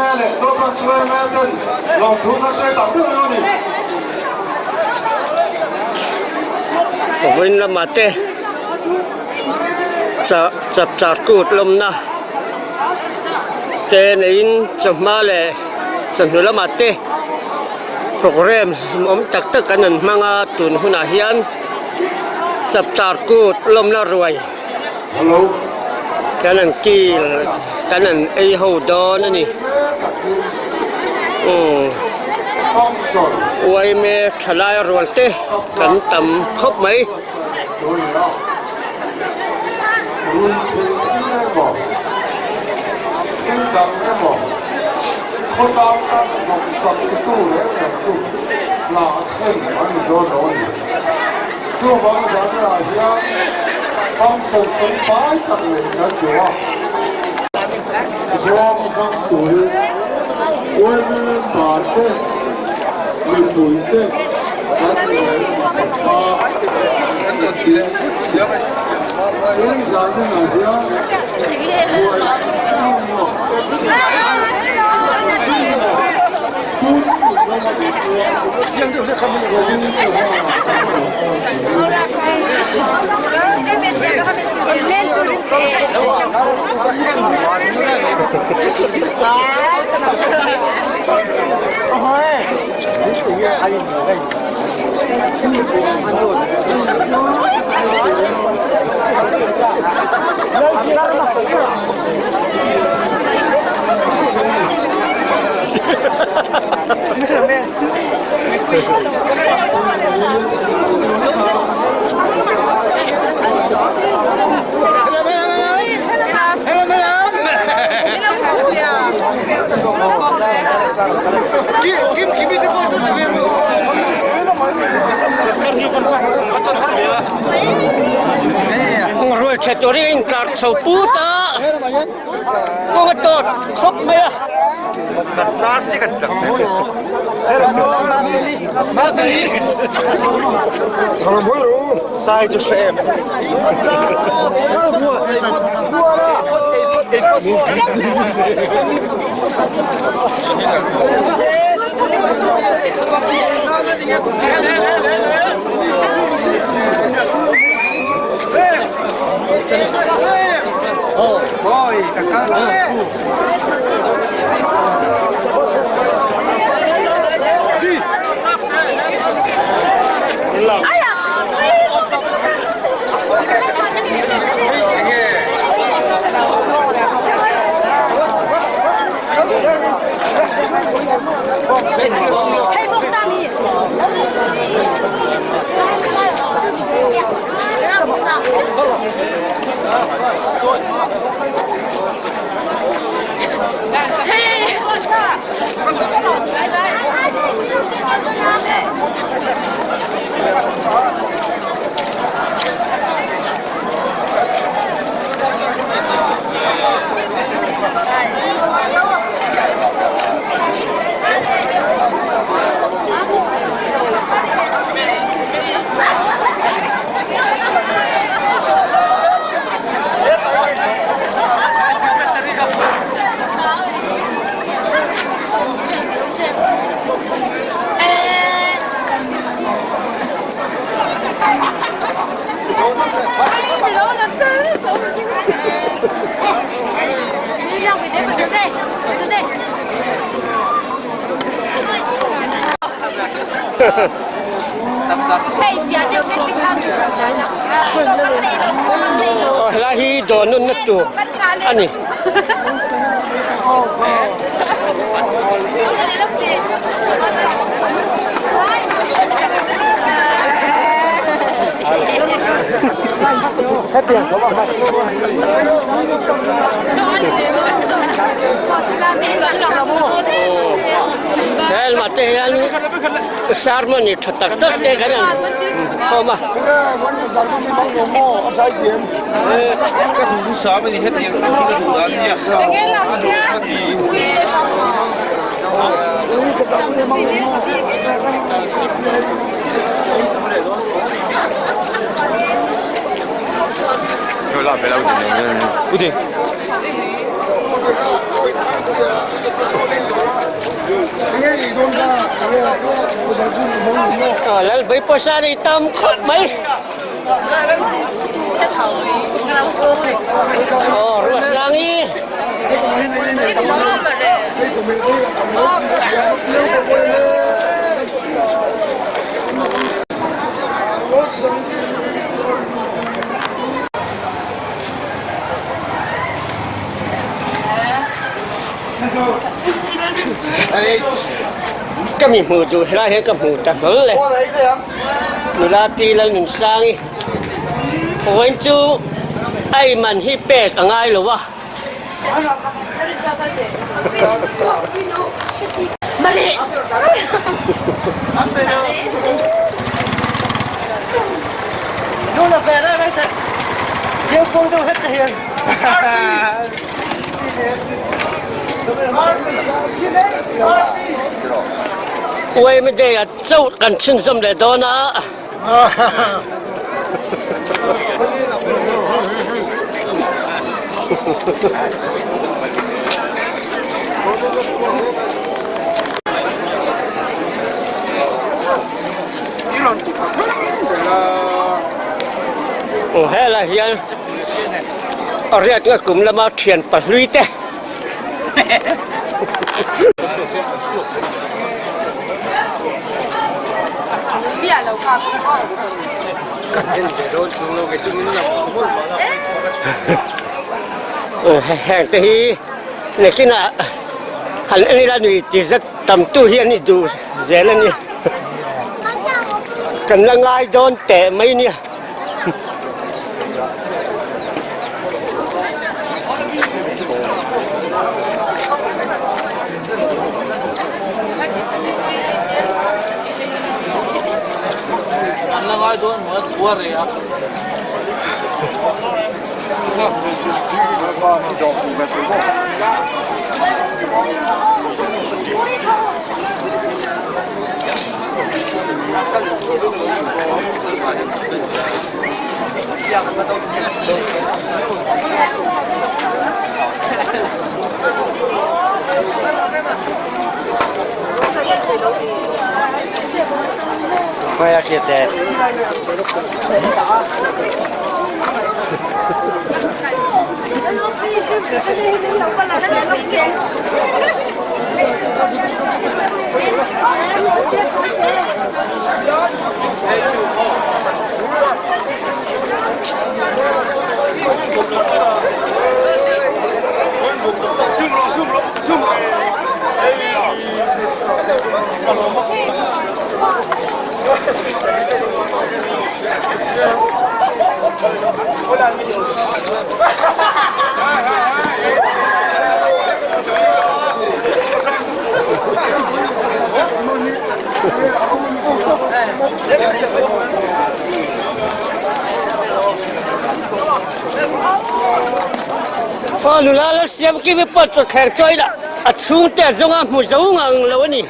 Yma leh North Branch yma ten lawmthu kan sawi tak meuh meuh a ni. Vawiin lamah te chapchar kut lawmna te neiin chawhma leh chawhnu lamah te programme awm tak tak an rawn hmang a tun hunah hian chapchar kut lawmna ruai kan han kil kan han ei ho dawn a ni umm uaime thalai rual te kan tam khawp mai. Chuvang zanah hian function felfai tak neih kan duh a, zawng hmang turin yma member te, mipui te kan lawm a tin, tun zanah hian buai Rual tha turin a intlar chho put a. Kawng a tawt khawp mai a. Aw helai hi dawr nunna tur a ni. Helmah te hian sermon tha tak tak te kan han khawm a. Lalbei pawisa nei tam khawp mai. Aw Ruatsangi. Ka mi hmuh duh helai hian ka hmu ta hlawl le. Nula Pi Lalnunsangi vawiin chu ei man hi pek a ngai lo a. Uaimi day ah chauh kan chhunzawm leh dawn a. Aw helai hian a riat nga kum lama thian pahlui te. Heng te hi nakinah han en ila nui ti zet tam tu hi an i duh zel a ni. Kan la ngai dawn teh mai nia. Aw nula lo siam kim i pawt chaw thleng chaw ila a chhungte a zawnga hmu zo ngang lo a ni.